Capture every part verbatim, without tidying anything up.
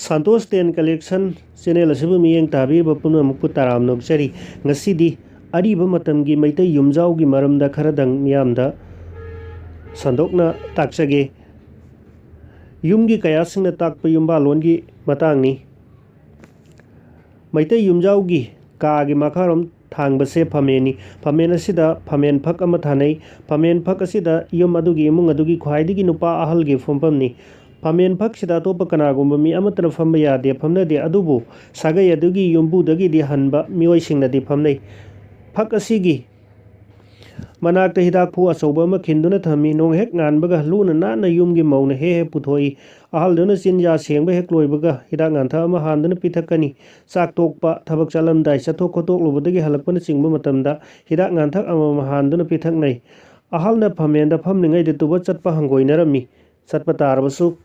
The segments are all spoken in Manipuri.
ꯁꯟꯇꯣꯁ ꯇꯦꯟ ꯀꯂꯦꯛꯁꯟ ꯆꯦꯅꯦꯜ ꯑꯁꯤꯕꯨ ꯃꯤꯠꯌꯦꯡ ꯇꯥꯕꯤꯔꯤꯕ ꯄꯨꯝꯅꯃꯛꯄꯨ ꯇꯔꯥꯝꯅ ꯑꯣꯛꯆꯔꯤ꯫ ꯉꯁꯤꯗꯤ ꯑꯔꯤꯕ ꯃꯇꯝꯒꯤ ꯃꯩꯇꯩ ꯌꯨꯝꯖꯥꯎꯒꯤ ꯃꯔꯝꯗ ꯈꯔꯗꯪ ꯃꯤꯌꯥꯝꯗ ꯁꯟꯗꯣꯛꯅ ꯇꯥꯛꯆꯒꯦ꯫ ꯌꯨꯝꯒꯤ ꯀꯌꯥꯁꯤꯡꯅ ꯇꯥꯛꯄ ꯌꯨꯝꯕꯥꯂꯣꯟꯒꯤ ꯃꯇꯥꯡꯅꯤ꯫ ꯃꯩꯇꯩ ꯌꯨꯝꯖꯥꯎꯒꯤ ꯀꯥꯒꯤ ꯃꯈꯥꯔꯣꯝ ꯊꯥꯡꯕꯁꯦ ꯐꯝꯃꯦꯟꯅꯤ꯫ ꯐꯝꯃꯦꯟ ꯑꯁꯤꯗ ꯐꯝꯃꯦꯟ ꯐꯛ ꯑꯃ ꯊꯥꯅꯩ꯫ ꯐꯝꯃꯦꯟ ꯐꯛ ꯑꯁꯤꯗ ꯌꯨꯝ ꯑꯗꯨꯒꯤ ꯏꯃꯨꯡ ꯑꯗꯨꯒꯤ ꯈ꯭ꯋꯥꯏꯗꯒꯤ ꯅꯨꯄꯥ ꯑꯍꯜꯒꯤ ꯐꯝꯐꯝꯅꯤ꯫ ꯐꯝꯃꯦꯟ ꯐꯛꯁꯤꯗ ꯑꯇꯣꯞꯄ ꯀꯅꯥꯒꯨꯝꯕ ꯃꯤ ꯑꯃꯠꯇꯅ ꯐꯝꯕ ꯌꯥꯗꯦ, ꯐꯝꯅꯗꯦ꯫ ꯑꯗꯨꯕꯨ ꯁꯥꯒꯩ ꯑꯗꯨꯒꯤ ꯌꯨꯝꯕꯨꯗꯒꯤꯗꯤ ꯍꯟꯕ ꯃꯤꯑꯣꯏꯁꯤꯡꯅꯗꯤ ꯐꯝꯅꯩ꯫ ꯐꯛ ꯑꯁꯤꯒꯤ ꯃꯅꯥꯛꯇ ꯍꯤꯗꯥꯛꯐꯨ ꯑꯆꯧꯕ ꯑꯃ ꯈꯤꯟꯗꯨꯅ ꯊꯝꯃꯤ꯫ ꯅꯣꯡ ꯍꯦꯛ ꯉꯥꯟꯕꯒ ꯂꯨꯅ ꯅꯥꯟꯅ ꯌꯨꯝꯒꯤ ꯃꯧꯅ ꯍꯦꯛ ꯍꯦꯛ ꯄꯨꯊꯣꯛꯏ꯫ ꯑꯍꯜꯗꯨꯅ ꯆꯤꯟꯖꯥ ꯁꯦꯡꯕ ꯍꯦꯛ ꯂꯣꯏꯕꯒ ꯍꯤꯗꯥꯛ ꯉꯥꯟꯊꯛ ꯑꯃ ꯍꯥꯟꯗꯨꯅ ꯄꯤꯊꯛꯀꯅꯤ꯫ ꯆꯥꯛ ꯇꯣꯛꯄ, ꯊꯕꯛ ꯆꯠꯂꯝꯗꯥꯏ, ꯆꯠꯊꯣꯛ ꯈꯣꯠꯇꯣꯛꯂꯨꯕꯗꯒꯤ ꯍꯜꯂꯛꯄꯅꯆꯤꯡꯕ ꯃꯇꯝꯗ ꯍꯤꯗꯥꯛ ꯉꯥꯟꯊꯛ ꯑꯃꯃꯝ ꯍꯥꯟꯗꯨꯅ ꯄꯤꯊꯛꯅꯩ꯫ ꯑꯍꯜꯅ ꯐꯝꯃꯦꯟꯗ ꯐꯝꯂꯤꯉꯩꯗ ꯇꯨꯕ ꯆꯠꯄ ꯍꯪꯒꯣꯏꯅꯔꯝꯃꯤ꯫ ꯆꯠꯄ ꯇꯥꯔꯕꯁꯨ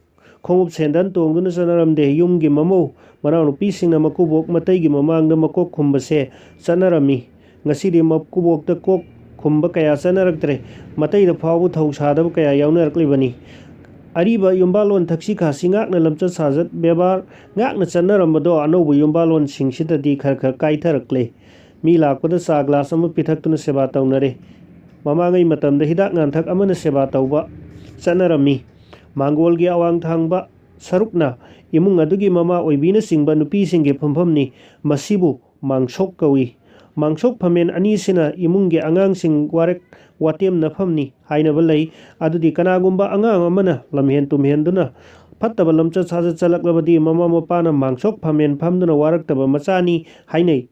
ꯈꯣꯡꯎꯞ ꯁꯦꯟꯗꯟ ꯇꯣꯡꯗꯨꯅ ꯆꯠꯅꯔꯝꯗꯦ꯫ ꯌꯨꯝꯒꯤ ꯃꯃꯧ ꯃꯅꯥꯎꯅꯨꯄꯤꯁꯤꯡꯅ ꯃꯀꯨꯕꯣꯛ ꯃꯇꯩꯒꯤ ꯃꯃꯥꯡꯗ ꯃꯀꯣꯛ ꯈꯨꯝꯕꯁꯦ ꯆꯠꯅꯔꯝꯃꯤ꯫ ꯉꯁꯤꯗꯤ ꯃꯀꯨꯕꯣꯛꯇ ꯀꯣꯛ ꯈꯨꯝꯕ ꯀꯌꯥ ꯆꯠꯅꯔꯛꯇ꯭ꯔꯦ꯫ ꯃꯇꯩꯗ ꯐꯥꯎꯕ ꯊꯧ ꯁꯥꯗꯕ ꯀꯌꯥ ꯌꯥꯎꯅꯔꯛꯂꯤꯕꯅꯤ꯫ ꯑꯔꯤꯕ ꯌꯨꯝꯕꯥꯂꯣꯟ ꯊꯛꯁꯤ ꯈꯥꯁꯤ ꯉꯥꯛꯅ ꯂꯝꯆꯠ ꯁꯥꯖꯠ ꯕꯦꯕꯥꯔ ꯉꯥꯛꯅ ꯆꯠꯅꯔꯝꯕꯗꯣ ꯑꯅꯧꯕ ꯌꯨꯝꯕꯥꯂꯣꯟꯁꯤꯡꯁꯤꯗꯗꯤ ꯈꯔ ꯈꯔ ꯀꯥꯏꯊꯔꯛꯂꯦ꯫ ꯃꯤ ꯂꯥꯛꯄꯗ ꯆꯥ ꯒ꯭ꯂꯥꯁ ꯑꯃ ꯄꯤꯊꯛꯇꯨꯅ ꯁꯦꯕꯥ ꯇꯧꯅꯔꯦ꯫ ꯃꯃꯥꯡꯉꯩ ꯃꯇꯝꯗ ꯍꯤꯗꯥꯛ ꯉꯥꯟꯊꯛ ꯑꯃꯅ ꯁꯦꯕꯥ ꯇꯧꯕ ꯆꯠꯅꯔꯝꯃꯤ꯫ ꯃꯥꯡꯒꯣꯜꯒꯤ ꯑꯋꯥꯡ ꯊꯪꯕ ꯁꯔꯨꯛꯅ ꯏꯃꯨꯡ ꯑꯗꯨꯒꯤ ꯃꯃꯥ ꯑꯣꯏꯕꯤꯅꯆꯤꯡꯕ ꯅꯨꯄꯤꯁꯤꯡꯒꯤ ꯐꯝꯐꯝꯅꯤ꯫ ꯃꯁꯤꯕꯨ ꯃꯥꯡꯁꯣꯛ ꯀꯧꯏ꯫ ꯃꯥꯡꯁꯣꯛ ꯐꯝꯃꯦꯟ ꯑꯅꯤꯁꯤꯅ ꯏꯃꯨꯡꯒꯤ ꯑꯉꯥꯡꯁꯤꯡ ꯋꯥꯔꯛ ꯋꯥꯇꯦꯝꯅꯐꯝꯅꯤ ꯍꯥꯏꯅꯕ ꯂꯩ꯫ ꯑꯗꯨꯗꯤ ꯀꯅꯥꯒꯨꯝꯕ ꯑꯉꯥꯡ ꯑꯃꯅ ꯂꯝꯍꯦꯟ ꯇꯨꯝꯍꯦꯟꯗꯨꯅ ꯐꯠꯇꯕ ꯂꯝꯆꯠ ꯁꯥꯖꯠ ꯆꯠꯂꯛꯂꯕꯗꯤ ꯃꯃꯥ ꯃꯄꯥꯅ ꯃꯥꯡꯁꯣꯛ ꯐꯝꯃꯦꯟ ꯐꯝꯗꯨꯅ ꯋꯥꯔꯛꯇꯕ ꯃꯆꯥꯅꯤ ꯍꯥꯏꯅꯩ꯫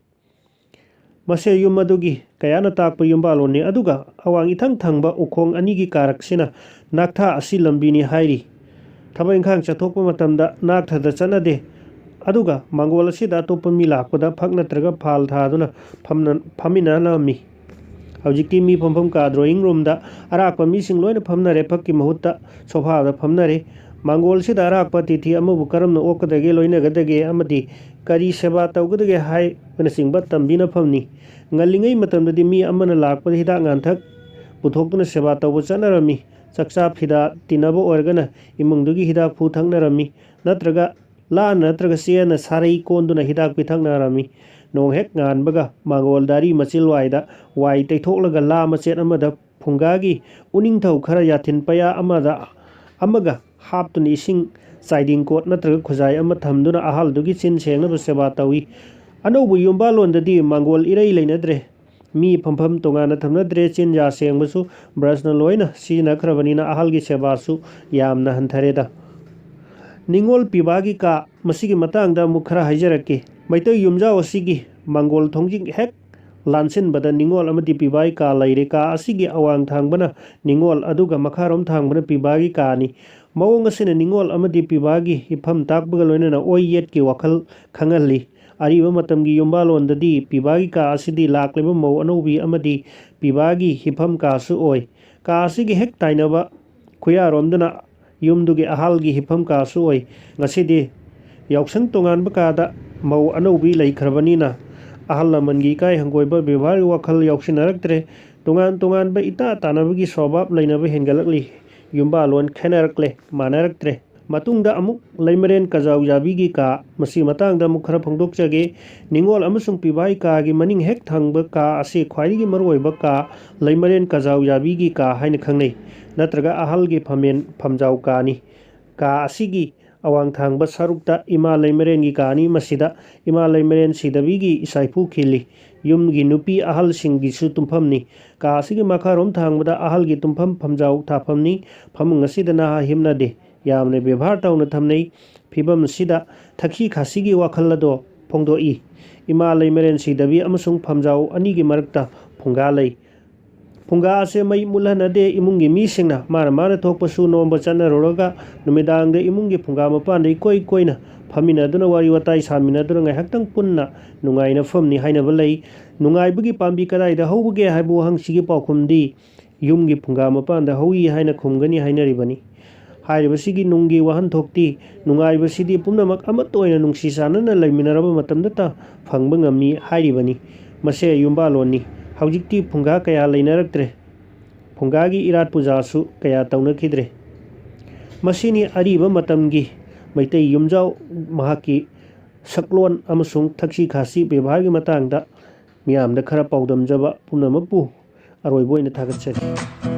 ꯃꯁꯦ ꯌꯨꯝ ꯑꯗꯨꯒꯤ ꯀꯌꯥꯅ ꯇꯥꯛꯄ ꯌꯨꯝꯕꯥꯂꯣꯟꯅꯤ꯫ ꯑꯗꯨꯒ ꯑꯋꯥꯡ ꯏꯊꯪ ꯊꯪꯕ ꯎꯈꯣꯡ ꯑꯅꯤꯒꯤ ꯀꯥꯔꯛꯁꯤꯅ ꯅꯥꯛꯊꯥ ꯑꯁꯤ ꯂꯝꯕꯤꯅꯤ ꯍꯥꯏꯔꯤ꯫ ꯊꯕꯛ ꯏꯪꯈꯥꯡ ꯆꯠꯊꯣꯛꯄ ꯃꯇꯝꯗ ꯅꯥꯛꯊꯗ ꯆꯠꯅꯗꯦ꯫ ꯑꯗꯨꯒ ꯃꯥꯡꯒꯣꯜ ꯑꯁꯤꯗ ꯑꯇꯣꯞꯄ ꯃꯤ ꯂꯥꯛꯄꯗ ꯐꯛ ꯅꯠꯇ꯭ꯔꯒ ꯐꯥꯜ ꯊꯥꯗꯨꯅ ꯐꯝꯅ-, ꯐꯝꯃꯤꯟꯅꯍꯜꯂꯝꯃꯤ꯫ ꯍꯧꯖꯤꯛꯇꯤ ꯃꯤ ꯐꯝꯐꯝ ꯀꯥ ꯗ꯭ꯔꯣꯌꯤꯡ ꯔꯨꯝꯗ ꯑꯔꯥꯛꯄ ꯃꯤꯁꯤꯡ ꯂꯣꯏꯅ ꯐꯝꯅꯔꯦ꯫ ꯐꯛꯀꯤ ꯃꯍꯨꯠꯇ ꯁꯣꯐꯥꯗ ꯐꯝꯅꯔꯦ꯫ ꯃꯥꯡꯒꯣꯜꯁꯤꯗ ꯑꯔꯥꯛꯄ ꯑꯇꯤꯊꯤ ꯑꯃꯕꯨ ꯀꯔꯝꯅ ꯑꯣꯛꯀꯗꯒꯦ, ꯂꯣꯏꯅꯒꯗꯒꯦ ꯑꯃꯗꯤ ꯀꯔꯤ ꯁꯦꯕꯥ ꯇꯧꯒꯗꯒꯦ ꯍꯥꯏꯕꯅꯆꯤꯡꯕ ꯇꯝꯕꯤꯅꯐꯝꯅꯤ꯫ ꯉꯜꯂꯤꯉꯩ ꯃꯇꯝꯗꯗꯤ ꯃꯤ ꯑꯃꯅ ꯂꯥꯛꯄꯗ ꯍꯤꯗꯥꯛ ꯉꯥꯟꯊꯛ ꯄꯨꯊꯣꯛꯇꯨꯅ ꯁꯦꯕꯥ ꯇꯧꯕ ꯆꯠꯅꯔꯝꯃꯤ꯫ ꯆꯥꯛꯆꯥ ꯐꯤꯗꯥ ꯇꯤꯟꯅꯕ ꯑꯣꯏꯔꯒꯅ ꯏꯃꯨꯡꯗꯨꯒꯤ ꯍꯤꯗꯥꯛꯐꯨ ꯊꯛꯅꯔꯝꯃꯤ꯫ ꯅꯠꯇ꯭ꯔꯒ ꯂꯥꯟꯅ ꯅꯠꯇ꯭ꯔꯒ ꯆꯦꯟꯅ ꯁꯥꯔꯩ ꯀꯣꯟꯗꯨꯅ ꯍꯤꯗꯥꯛ ꯄꯤꯊꯛꯅꯔꯝꯃꯤ꯫ ꯅꯣꯡ ꯍꯦꯛ ꯉꯥꯟꯕꯒ ꯃꯥꯡꯒꯣꯜ ꯗꯥꯔꯤ ꯃꯆꯤꯜꯋꯥꯏꯗ ꯋꯥꯏ ꯇꯩꯊꯣꯛꯂꯒ ꯂꯥ ꯃꯆꯦꯠ ꯑꯃꯗ ꯐꯨꯡꯒꯥꯒꯤ ꯎꯅꯤꯡꯊꯧ ꯈꯔ ꯌꯥꯊꯤꯟ ꯄꯌꯥ ꯑꯃꯗ ꯑꯃꯒ ꯍꯥꯞꯇꯨꯅ ꯏꯁꯤꯡ ꯆꯥꯏꯗꯤꯡ ꯀꯣꯠ ꯅꯠꯇ꯭ꯔꯒ ꯈꯨꯖꯥꯏ ꯑꯃ ꯊꯝꯗꯨꯅ ꯑꯍꯜꯗꯨꯒꯤ ꯆꯤꯟ ꯁꯦꯡꯅꯕ ꯁꯦꯕꯥ ꯇꯧꯏ꯫ ꯑꯅꯧꯕ ꯌꯨꯝꯕꯥꯂꯣꯟꯗꯗꯤ ꯃꯥꯡꯒꯣꯜ ꯏꯔꯩ ꯂꯩꯅꯗ꯭ꯔꯦ꯫ ꯃꯤ ꯐꯝꯐꯝ ꯇꯣꯉꯥꯟꯅ ꯊꯝꯅꯗ꯭ꯔꯦ꯫ ꯆꯤꯟꯖꯥ ꯁꯦꯡꯕꯁꯨ ꯕ꯭ꯔꯁꯅ ꯂꯣꯏꯅ ꯁꯤꯖꯤꯟꯅꯈ꯭ꯔꯕꯅꯤꯅ ꯑꯍꯜꯒꯤ ꯁꯦꯕꯥꯁꯨ ꯌꯥꯝꯅ ꯍꯟꯊꯔꯦꯗ꯫ ꯅꯤꯉꯣꯜ ꯄꯤꯕꯥꯒꯤ ꯀꯥ, ꯃꯁꯤꯒꯤ ꯃꯇꯥꯡꯗ ꯑꯃꯨꯛ ꯈꯔ ꯍꯥꯏꯖꯔꯛꯀꯦ꯫ ꯃꯩꯇꯩ ꯌꯨꯝꯖꯥꯎ ꯑꯁꯤꯒꯤ ꯃꯥꯡꯒꯣꯜ ꯊꯣꯡꯖꯤꯡ ꯍꯦꯛ ꯂꯥꯟꯁꯤꯟꯕꯗ ꯅꯤꯉꯣꯜ ꯑꯃꯗꯤ ꯄꯤꯕꯥꯒꯤ ꯀꯥ ꯂꯩꯔꯦ꯫ ꯀꯥ ꯑꯁꯤꯒꯤ ꯑꯋꯥꯡ ꯊꯥꯡꯕꯅ ꯅꯤꯉꯣꯜ ꯑꯗꯨꯒ ꯃꯈꯥꯔꯣꯝ ꯊꯥꯡꯕꯅ ꯄꯤꯕꯥꯒꯤ ꯀꯥꯅꯤ꯫ ꯃꯑꯣꯡ ꯑꯁꯤꯅ ꯅꯤꯉꯣꯜ ꯑꯃꯗꯤ ꯄꯤꯕꯥꯒꯤ ꯍꯤꯞꯐꯝ ꯇꯥꯛꯄꯒ ꯂꯣꯏꯅꯅ ꯑꯣꯏ ꯌꯦꯠꯀꯤ ꯋꯥꯈꯜ ꯈꯪꯍꯜꯂꯤ꯫ ꯑꯔꯤꯕ ꯃꯇꯝꯒꯤ ꯌꯨꯝꯕꯥꯂꯣꯟꯗꯗꯤ ꯄꯤꯕꯥꯒꯤ ꯀꯥ ꯑꯁꯤꯗꯤ ꯂꯥꯛꯂꯤꯕ ꯃꯧ ꯑꯅꯧꯕꯤ ꯑꯃꯗꯤ ꯄꯤꯕꯥꯒꯤ ꯍꯤꯞꯐꯝ ꯀꯥꯁꯨ ꯑꯣꯏ꯫ ꯀꯥ ꯑꯁꯤꯒꯤ ꯍꯦꯛ ꯇꯥꯏꯅꯕ ꯈꯨꯌꯥꯔꯣꯝꯗꯅ ꯌꯨꯝꯗꯨꯒꯤ ꯑꯍꯜꯒꯤ ꯍꯤꯞꯐꯝ ꯀꯥꯁꯨ ꯑꯣꯏ꯫ ꯉꯁꯤꯗꯤ ꯌꯥꯎꯁꯪ ꯇꯣꯉꯥꯟꯕ ꯀꯥꯗ ꯃꯧ ꯑꯅꯧꯕꯤ ꯂꯩꯈ꯭ꯔꯕꯅꯤꯅ ꯑꯍꯜ ꯂꯃꯟꯒꯤ ꯏꯀꯥꯏ ꯍꯪꯒꯣꯏꯕ ꯕꯦꯕꯥꯔꯒꯤ ꯋꯥꯈꯜ ꯌꯥꯎꯁꯤꯟꯅꯔꯛꯇ꯭ꯔꯦ꯫ ꯇꯣꯉꯥꯟ ꯇꯣꯉꯥꯟꯕ ꯏꯇꯥ ꯇꯥꯅꯕꯒꯤ ꯁ꯭ꯋꯥꯚꯥꯕ ꯂꯩꯅꯕ ꯍꯦꯟꯒꯠꯂꯛꯂꯤ꯫ ꯌꯨꯝꯕꯥꯂꯣꯟ ꯈꯦꯠꯅꯔꯛꯂꯦ, ꯃꯥꯟꯅꯔꯛꯇ꯭ꯔꯦ꯫ ꯃꯇꯨꯡꯗ ꯑꯃꯨꯛ ꯂꯩꯃꯔꯦꯟ ꯀꯖꯥꯎ ꯌꯥꯕꯤꯒꯤ ꯀꯥ, ꯃꯁꯤ ꯃꯇꯥꯡꯗ ꯑꯃꯨꯛ ꯈꯔ ꯐꯣꯡꯗꯣꯛꯆꯒꯦ꯫ ꯅꯤꯉꯣꯜ ꯑꯃꯁꯨꯡ ꯄꯤꯕꯥꯏ ꯀꯥꯒꯤ ꯃꯅꯤꯡ ꯍꯦꯛ ꯊꯪꯕ ꯀꯥ ꯑꯁꯤ ꯈ꯭ꯋꯥꯏꯗꯒꯤ ꯃꯔꯨꯑꯣꯏꯕ ꯀꯥ, ꯂꯩꯃꯔꯦꯟ ꯀꯖꯥꯎ ꯌꯥꯕꯤꯒꯤ ꯀꯥ ꯍꯥꯏꯅ ꯈꯪꯅꯩ, ꯅꯠꯇ꯭ꯔꯒ ꯑꯍꯜꯒꯤ ꯐꯝꯃꯦꯟ ꯐꯝꯖꯥꯎ ꯀꯥꯅꯤ꯫ ꯀꯥ ꯑꯁꯤꯒꯤ ꯑꯋꯥꯡ ꯊꯪꯕ ꯁꯔꯨꯛꯇ ꯏꯃꯥ ꯂꯩꯃꯔꯦꯟꯒꯤ ꯀꯥꯅꯤ꯫ ꯃꯁꯤꯗ ꯏꯃꯥ ꯂꯩꯃꯔꯦꯟ ꯁꯤꯗꯕꯤꯒꯤ ꯏꯁꯥꯏꯐꯨ ꯈꯤꯜꯂꯤ꯫ ꯌꯨꯝꯒꯤ ꯅꯨꯄꯤ ꯑꯍꯜꯁꯤꯡꯒꯤꯁꯨ ꯇꯨꯝꯐꯝꯅꯤ꯫ ꯀꯥ ꯑꯁꯤꯒꯤ ꯃꯈꯥꯔꯣꯝ ꯊꯪꯕꯗ ꯑꯍꯜꯒꯤ ꯇꯨꯝꯐꯝ ꯐꯝꯖꯥꯎ ꯊꯥꯐꯝꯅꯤ꯫ ꯐꯃꯨꯡ ꯑꯁꯤꯗ ꯅꯍꯥ ꯍꯤꯞꯅꯗꯦ꯫ ꯌꯥꯝꯅ ꯕꯦꯕꯥꯔ ꯇꯧꯅ ꯊꯝꯅꯩ꯫ ꯐꯤꯕꯝ ꯑꯁꯤꯗ ꯊꯛꯁꯤ ꯈꯥꯁꯤꯒꯤ ꯋꯥꯈꯜ ꯑꯗꯣ ꯐꯣꯡꯗꯣꯛꯏ꯫ ꯏꯃꯥ ꯂꯩꯃꯔꯦꯟ ꯁꯤꯗꯕꯤ ꯑꯃꯁꯨꯡ ꯐꯝꯖꯥꯎ ꯑꯅꯤꯒꯤ ꯃꯔꯛꯇ ꯐꯨꯡꯒꯥ ꯂꯩ꯫ ꯐꯨꯡꯒꯥ ꯑꯁꯦ ꯃꯩ ꯃꯨꯠꯍꯟꯅꯗꯦ꯫ ꯏꯃꯨꯡꯒꯤ ꯃꯤꯁꯤꯡꯅ ꯃꯥꯅ ꯃꯥꯅ ꯊꯣꯛꯄ ꯁꯨ ꯅꯣꯝꯕ ꯆꯠꯅꯔꯨꯔꯒ ꯅꯨꯃꯤꯗꯥꯡꯗ ꯏꯃꯨꯡꯒꯤ ꯐꯨꯡꯒꯥ ꯃꯄꯥꯟꯗ ꯏꯀꯣꯏ ꯀꯣꯏꯅ ꯐꯝꯃꯤꯟꯅꯗꯨꯅ ꯋꯥꯔꯤ ꯋꯥꯇꯥꯏ ꯁꯥꯃꯤꯟꯅꯗꯨꯅ ꯉꯥꯏꯍꯥꯛꯇꯪ ꯄꯨꯟꯅ ꯅꯨꯡꯉꯥꯏꯅ ꯐꯝꯅꯤ ꯍꯥꯏꯅꯕ ꯂꯩ꯫ ꯅꯨꯡꯉꯥꯏꯕꯒꯤ ꯄꯥꯝꯕꯤ ꯀꯗꯥꯏꯗ ꯍꯧꯕꯒꯦ ꯍꯥꯏꯕ ꯋꯥꯍꯪꯁꯤꯒꯤ ꯄꯥꯎꯈꯨꯝꯗꯤ ꯌꯨꯝꯒꯤ ꯐꯨꯡꯒꯥ ꯃꯄꯥꯟꯗ ꯍꯧꯏ ꯍꯥꯏꯅ ꯈꯨꯝꯒꯅꯤ ꯍꯥꯏꯅꯔꯤꯕꯅꯤ꯫ ꯍꯥꯏꯔꯤꯕꯁꯤꯒꯤ ꯅꯨꯡꯒꯤ ꯋꯥꯍꯟꯊꯣꯛꯇꯤ ꯅꯨꯡꯉꯥꯏꯕꯁꯤꯗꯤ ꯄꯨꯝꯅꯃꯛ ꯑꯃꯠꯇ ꯑꯣꯏꯅ ꯅꯨꯡꯁꯤ ꯆꯥꯟꯅꯅ ꯂꯩꯃꯤꯟꯅꯔꯕ ꯃꯇꯝꯗꯇ ꯐꯪꯕ ꯉꯝꯃꯤ ꯍꯥꯏꯔꯤꯕꯅꯤ꯫ ꯃꯁꯦ ꯌꯨꯝꯕꯥꯂꯣꯟꯅꯤ꯫ ꯍꯧꯖꯤꯛꯇꯤ ꯐꯨꯡꯒꯥ ꯀꯌꯥ ꯂꯩꯅꯔꯛꯇ꯭ꯔꯦ꯫ ꯐꯨꯡꯒꯥꯒꯤ ꯏꯔꯥꯠ ꯄꯨꯖꯥꯁꯨ ꯀꯌꯥ ꯇꯧꯅꯈꯤꯗ꯭ꯔꯦ꯫ ꯃꯁꯤꯅꯤ ꯑꯔꯤꯕ ꯃꯇꯝꯒꯤ ꯃꯩꯇꯩ ꯌꯨꯝꯖꯥꯎ, ꯃꯍꯥꯛꯀꯤ ꯁꯛꯂꯣꯟ ꯑꯃꯁꯨꯡ ꯊꯛꯁꯤ ꯈꯥꯁꯤ ꯕꯦꯕꯥꯔꯒꯤ ꯃꯇꯥꯡꯗ ꯃꯤꯌꯥꯝꯗ ꯈꯔ ꯄꯥꯎꯗꯝꯖꯕ ꯄꯨꯝꯅꯃꯛꯄꯨ ꯑꯔꯣꯏꯕ ꯑꯣꯏꯅ ꯊꯥꯒꯠꯆꯔꯤ꯫